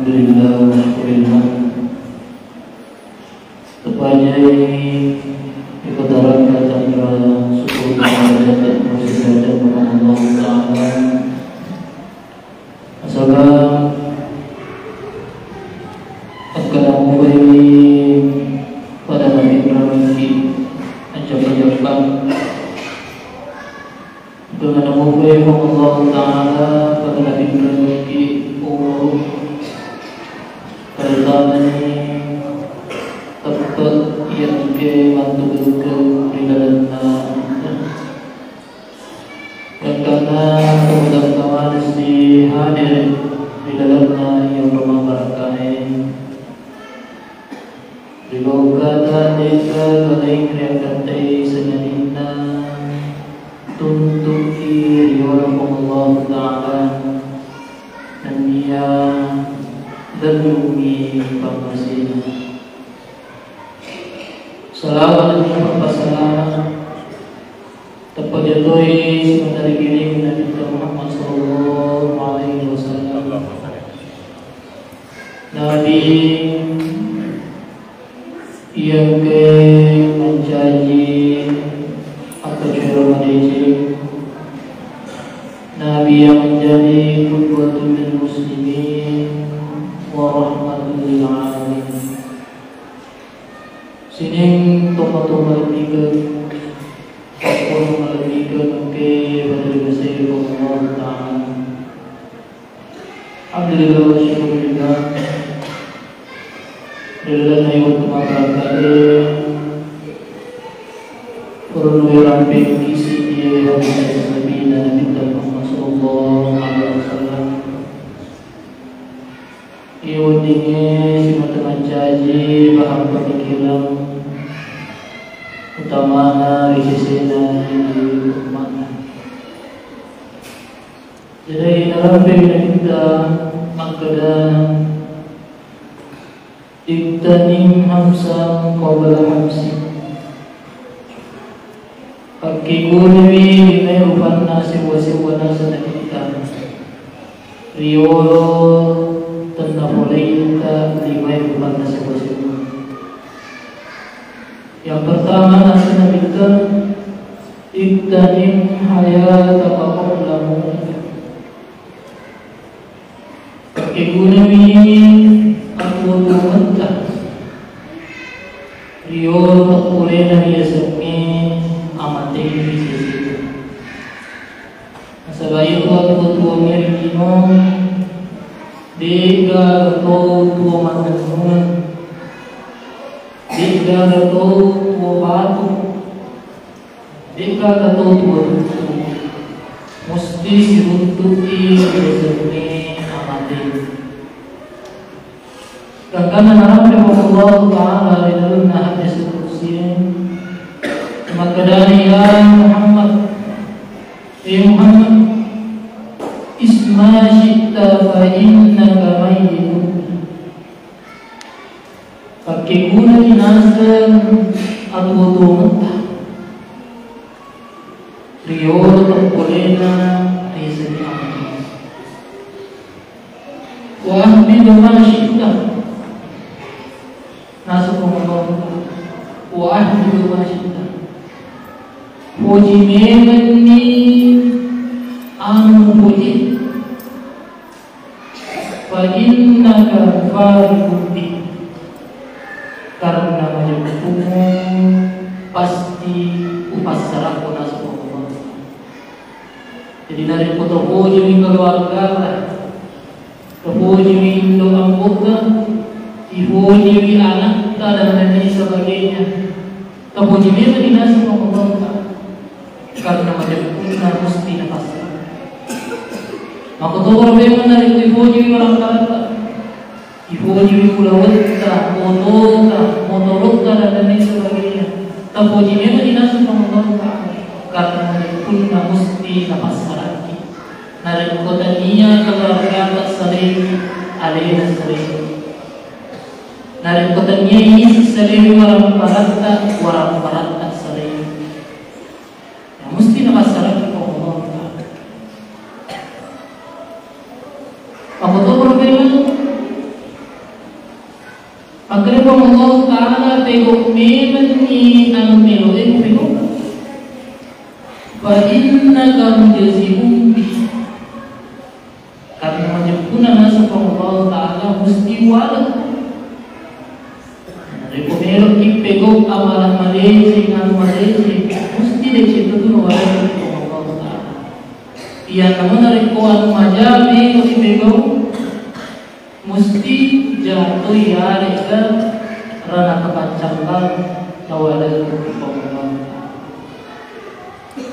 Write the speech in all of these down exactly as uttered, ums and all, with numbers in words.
Alhamdulillah, syukurillah. Tepajai ikotarakka tanra syukur kepada Allah Ta'ala. Nasaba akkeda mubaini pada nabi Ibrahim ki ajappa-jappa. Dengan mubaini Allah Ta'ala pada nabi Ibrahim ki umur pada tanani teppe iya engke mantu gelukeng ri lalenna. Gangkanna tomatoa manessa hadir ri lalenna iya onrong mabbarakkae. Ri lokata de'ka kalaing riakkattai sangadinna tuntu'i riolo Puang Allahu Ta'ala nennia lellungngi pammasena. Salawat dan pappassalama Tappa jatoi sibawa nabi kiring Nabitta Muhammad sallallahu alaihi wasallam. Nabi iya engka mancaji appacuero madeceng. Nabi yang menjadi qudwatun lil muslimin wa rahmatun lil alamin. Sining tomatoa malebbikeng, papporo malebbikeng engkae pada ri Puang Allahu Ta'ala. Alhamdulillah wa syukurillah. Ri lalenna wettu mabbarakkae, purunui rampengki siddi hadis Nabi, Nabitta Muhammad sallallahu alaihi wasallam. Iya weddingnge simata mancaji bahan pamikkirang utamana ri sesena ri umma'na. Jadi, narampeng Nabitta makkeda, "Ightanim khamsan qabla khamsin." Pakkegunaiwi limae rupanna sewwa-sewwa naseng Nabitta. Riolo tennapoleita limae rupanna sewwa-sewwa. Yang pertama, naseng Nabitta, "Ightanim hayataka qabla mautika." Pakkegunaiwi atuwo-tuwongetta riolo tappolena riasengnge amatewi sesena. Nasaba iyatu atuwo-tuwongnge ri lino, de'gaga to tuwo mannennungeng, de'gaga to tuwo batu, de'gaga to tuwo tuttu, musti siruntu'i riasengnge amatewi. Gangkanna narampeng Puang Allahu Ta'ala ri lalenna hadis qudsi, makkedani, "Ya Muhammad, eh Muhammad, isma syi'ta fa innaka mayyitun." Pakkegunani naseng atuwo-tuwongetta riolo tappolena riasengnge amatewi. Wa ahbib ma syi'ta. Naseng Puang Allahu Ta'ala. Wa ahbib ma syi'ta. Poji memenni anu mupoji. Fa innaka mufariqun li. Karena majeppungnge pasti upassarakko, naseng Puang Allahu Ta'ala. Jadi, narekko tapojiwi keluargata, tapojiwi indo ambo'ta, ipojiwi anakta dan lain sebagainya, tapoji memang dinaseng Puang Allahu Ta'ala. Karena majeppunna musti napassarang. Makkotoro memang narekko ipojiwi orang karatta. Ipojiwi pulawetta, otota, motorotta, dan lain sebagainya. Tapoji memang dinaseng Puang Allahu Ta'ala. Karena punna musti napassarakki. Narekko tania keluargata salewi, alena salewi. Narekko tania isi salewi waramparatta, waramparatta salewi. Ya, musti napassarakki Puang Allahu Ta'ala. Makkotoro memang Narekko Allah Ta'ala pegau' memenni anu meloe pegau', fa innaka mujazihum bih. Karena majeppuna naseng Allah Ta'ala musti uwaleng. Narekko meloki pegau' amala madeceng, anu madeceng, musti deceng tetu nawaleng Allah Ta'ala. Iya, namun narekko anu maja melo ipegau', musti jatoi yarega ranaka paccallang tawaleng ri Puang Allah Ta'ala.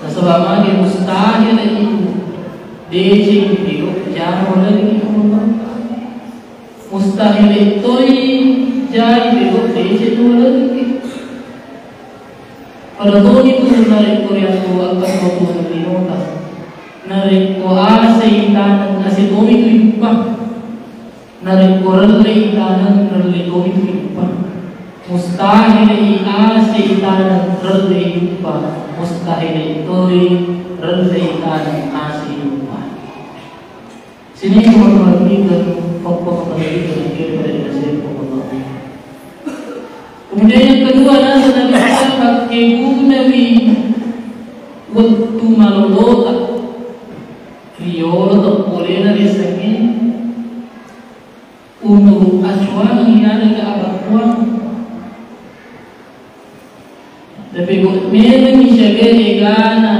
Nasaba magi mustahil itu deceng pegau' jaro laleng ri Puang Allah Ta'ala. Mustahil toi jai pegau' deceng tawaleng. Pada toni tu narekko riatto akkato tu linota. Narekko ase itaneng, ase toni tu iduppang. Narekko relle itaneng, relle toni tu iduppang. Mustahil i ase itaneng, relle iduppang. Mustahil toi relle itaneng, ase iduppang. Sining tomatoa pendidikan, pokok pendidikan, kira-kira di nasihat pokok. Kemudian yang kedua, naseng Nabitta, pakkegunawi wettu malolota. Riyolo teppolena riasengnge umuru acuang iyarega abakkuang. Tapi memenni siaga egana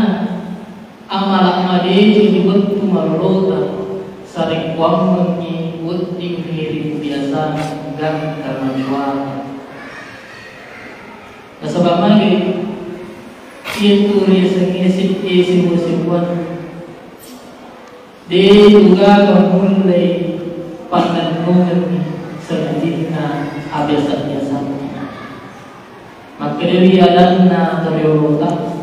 amala madeceng ri wettu malolota, sarekkuammengngi wedding ri biasa gangka macuang. Nasaba magi iyatu riasengnge sewa-sewaan. De' tu gaga mullei pannennungenni seddinna abiasa-biasanna. Makkedawi adanna toriolota,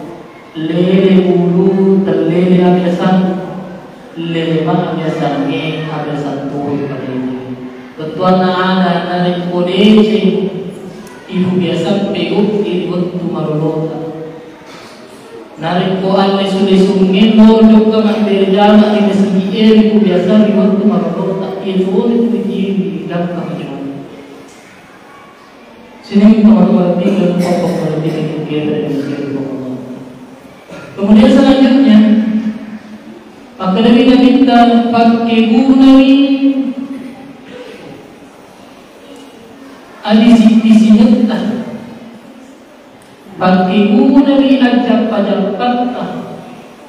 lele bulu tellele abiasanna, lele ma abiasangnge abiasang turu palele. Bettuanna ada narekko deceng ibu biasa pegau'i ri wettu malolota. Narekko allesu-lesungnge lo jokka mabbere jama ri masigi'e ri ku biasa ri wettu malolota, iye toni tu ri gangka macuang. Sining tomatoa pendidikan, pokok pendidikan kira-kira di Allah. Kemudian selanjutnya, makkedawi Nabitta, pakkegunawi adisi-disingetta. Pakkegunawi ajjappa-jappatta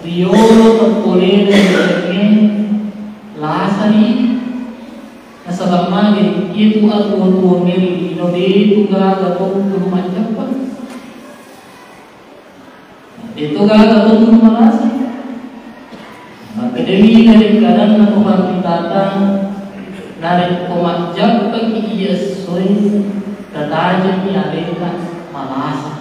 riyolo teppolena riasengnge lasani. Nasaba magi iyatu atuo-tuongnge ri lino de' tu gaga tongtunu majjappa. De' tu gaga tongtunu malasa. Makkedawi narekkadanna to panritata, narekko majjappaki iya essoe, tatajemi aleta malasa.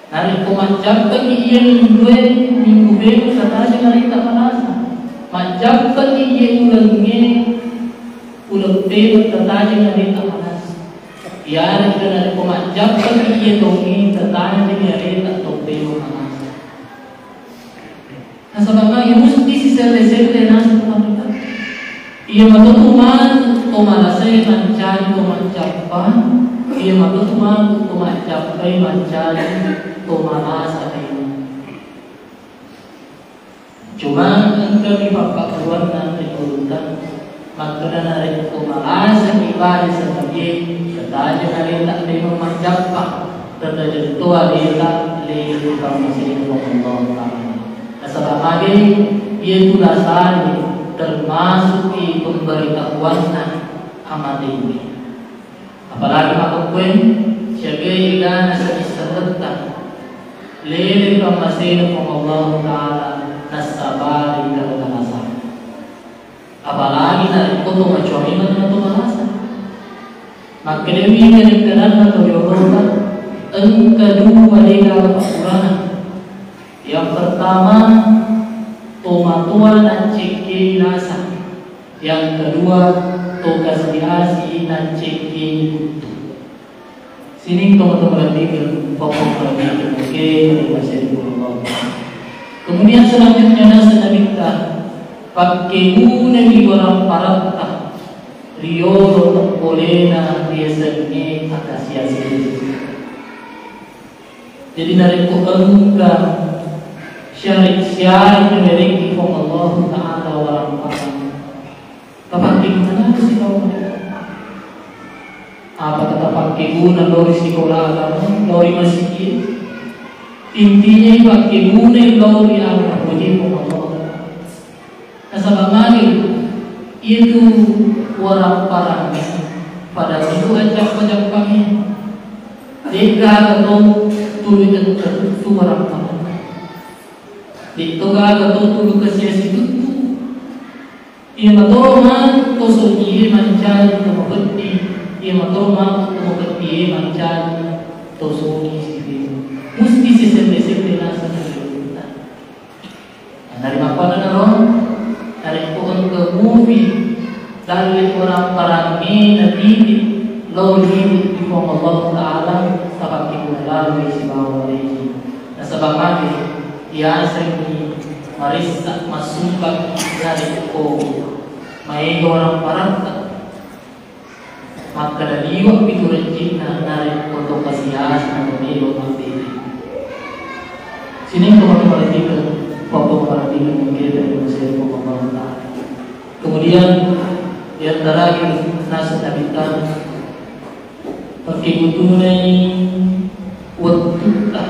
Narekko majjappaki iya minrue, minggu felo tatajeng aleta malasa. Majjappaki iya ulengnge, uleng felo tatajeng aleta malasa. Iyarega narekko majjappaki iya tongnge, tatajeng aleta tong felo malasa. Nasaba magi musti siselle-selle naseng makkeda. Iya matotu matu to malasae mancaji to majjappa, iya matotu matu to majjappae mancaji to malasae. Cuma engkami pappakkuruanna ri ulutta. Makkeda narekko malasani bale sanabie, tatajeng aleta memeng majjappa, tatajeng to aleta lele pammasena Puang Allah Ta'ala. Nasaba magi iyatu lasani termasuki pemberitahuanna amatewe. Apalagi makkukkuwe siagai egana siselletta lele pammasena Puang Allah Ta'ala nassabari gangka lasa. Apalagi narekko to macuang memeng na to malasa. Makkedawi narekkadanna to riolota, engka dua de' gaga pakkurana. Yang pertama, tomatoa naccekkei lasa. Yang kedua, to kasi-asi naccekkei kuttu. Sining tomatoa pendidikan, pokok pendidikan, oke, terima kasih Allah. Kemudian selanjutnya naseng Nabitta, pakkegunai waramparatta. Riyolo teppolena riasengnge akasia-sia. Jadi narekko engka syari-syari nawerekki Puang Allahu Ta'ala waramparang, tapakkeguna sibawa mereka. Apakah tapakkeguna lao ri sikola agama, lao ri masigi? Intinya ipakkegunai lao ri aga napoji Puang Allahu Ta'ala. Nasaba magi iyatu waramparang pada itu ajappa-jappangi. De'gaga to tuli tettu waramparang. De'to gaga to tulu kasiasi tuttu. Iya matoro matu to songie mancaji to mapeddi. Iya matoro matu to mapeddi mancaji to songi sibawa. Musti siselle-selle naseng ri ulutta. Narimakkuannanaro, narekko engka mupi dalle waramparang e natiti lao ri Puang Allah Ta'ala, tapakkeguna laloi sibawa maleji. Nasaba magi yasengngi marissa massumpang narekko maega waramparatta. Makkeda liwe' pitu rejjinna narekko to kasiasi na melo mabbere. Sining to matu perhatikan, papa perhatikan mungkin dari Mesir Allah Ta'ala. Kemudian yang terakhir, naseng Nabitta, pakkegunai wettutta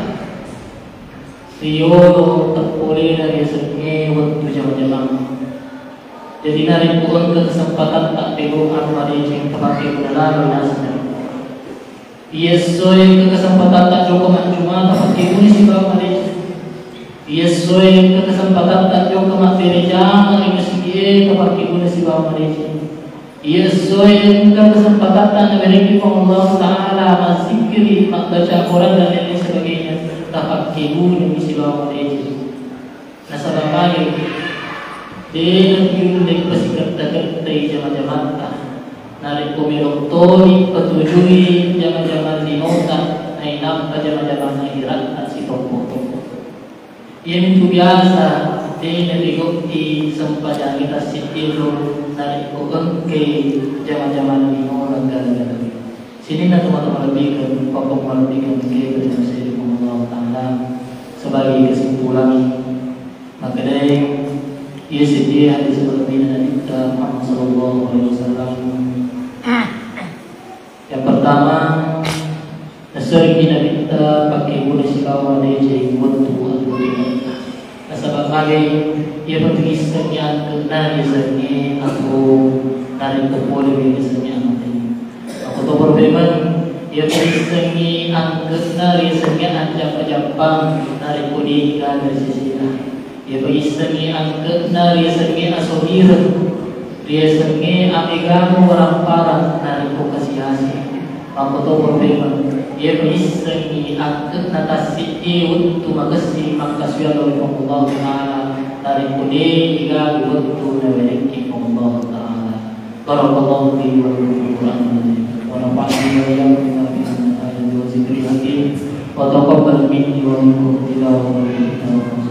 riyolo teppolena riasengnge wettu jama-jamang. Jadi narekko engka kesempatan tabbelokang madeceng, tapakkeguna lalo naseng. Iya essoe engka kesempatan tajokka majjuma, tapakkeguna sibawa madeceng. Iya essoe engka kesempatan tajokka mabbere jama ri masigie, tapakkeguna sibawa madeceng. Iya essoe engka kesempatan nawerekki Puang Allah Ta'ala mazzikiri, mabbaca Quran dan lain sebagainya, tapakkeguna sibawa madeceng. Nasaba magi de' nariulle pasiketta-kettai jama-jamatta. Narekko melo toni patujui jama-jamang linota, nainappa jama-jamang akhiratta sitoppo-toppo. Iyanatu biasa de' napigau'i sempajangngé tassiddi ro narekko engkai jama-jamang lino langgara-gara. Sininna tomatoa malebbikeng, pappang malebbikeng engkaé pada naséddi Puang Allah Ta'ala. Sebagai kesimpulan, makkedai iya séddié hadis malebbina Nabitta Muhammad sallallahu alaihi wasallam. Yang pertama, nasoriki Nabitta pakkeguna sibawa madécéng wettu atau tidak. Nasaba magai iya patuissengngi angke'na riasengnge atau narekko pole riasengnge amate. Makkutoparo memeng iya patuissengngi angke'na riasengnge ajjappa-jappang narekko de'gaga ri sesena. Iya paissengngi angke'na riasengnge asogireng, riasengnge amegamo waramparang narekko kasi-asi. Makkutoparo memeng iya paissengngi angke'na tassiddi wettu makessing makkasuwiyang lao ri Puang Allah Ta'ala narekko de'gaga wettu nawerekki Puang Allah Ta'ala. Barakallahu fi wa lakum fil Qur'anil azim. Wa nafa'ani wa iyyakum bima fihi minal ayati wa dzikril hakim. Wa taqabbal minni wa minkum tilawatan.